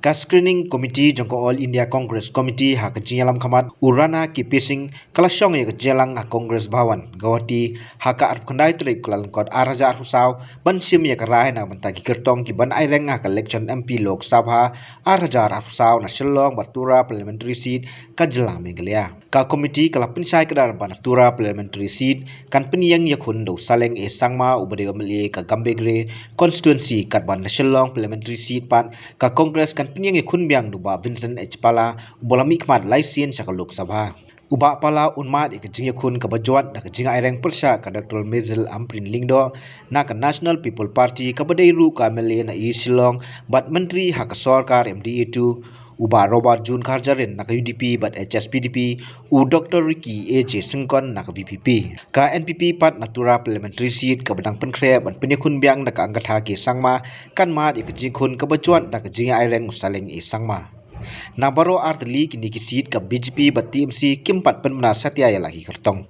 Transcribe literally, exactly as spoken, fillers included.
Ka Screening Committee jong ka All India Congress Committee ha ka jingïalam khmat u Rana K P Singh ka la shong ïa ka jingïalang ha Congress Bhawan, Guwahati, ha ka arphew khyndai tarik Kyllalyngkot ar hajar arphew saw, ban shim ïa ka rai na ka bynta ki kyrtong ki ban aireng ha ka election M P Lok Sabha ar hajar arphew saw na Shillong bad Tura Parliamentary Seat ka jylla Meghalaya. Ka komiti ka la pynshai kdar ba na Tura Parliamentary Seat kan pynïeng ïakhun da u Saleng A Sangma uba dei u M L A ka Gambegre constituency, katba na Shillong Parliamentary Seat pat ka Congress kan pynïeng ïakhun biang da u Bah Vincent H Pala uba la mihkhmat lai sien sha ka Lok Sabha. U Bah Pala un mad ïa ka jingïakhun kaba jwat da ka jingaireng pyrshah ka Doctor Mezil Ampareen Lyngdoh na ka National People Party kaba dei ruh ka M L A na East Shillong bad Myntri ha ka sorkar M D A two, u Bah Robert June Kharjahrin na ka U D P bad H S P D P, u Doctor Ricky A J Syngkon na ka V P P. Ka N P P pat na Tura Parliamentary Seat kaba dang pynkhreh ban pynïakhun biang da ka Agatha K Sangma kan mad ïa ka jingïakhun kaba jwat da ka jingaireng u Saleng A Sangma. Na baroh ar tylli kine ki seat ka B J P bad T M C kim pat pynbna satia ïa la ki kyrtong.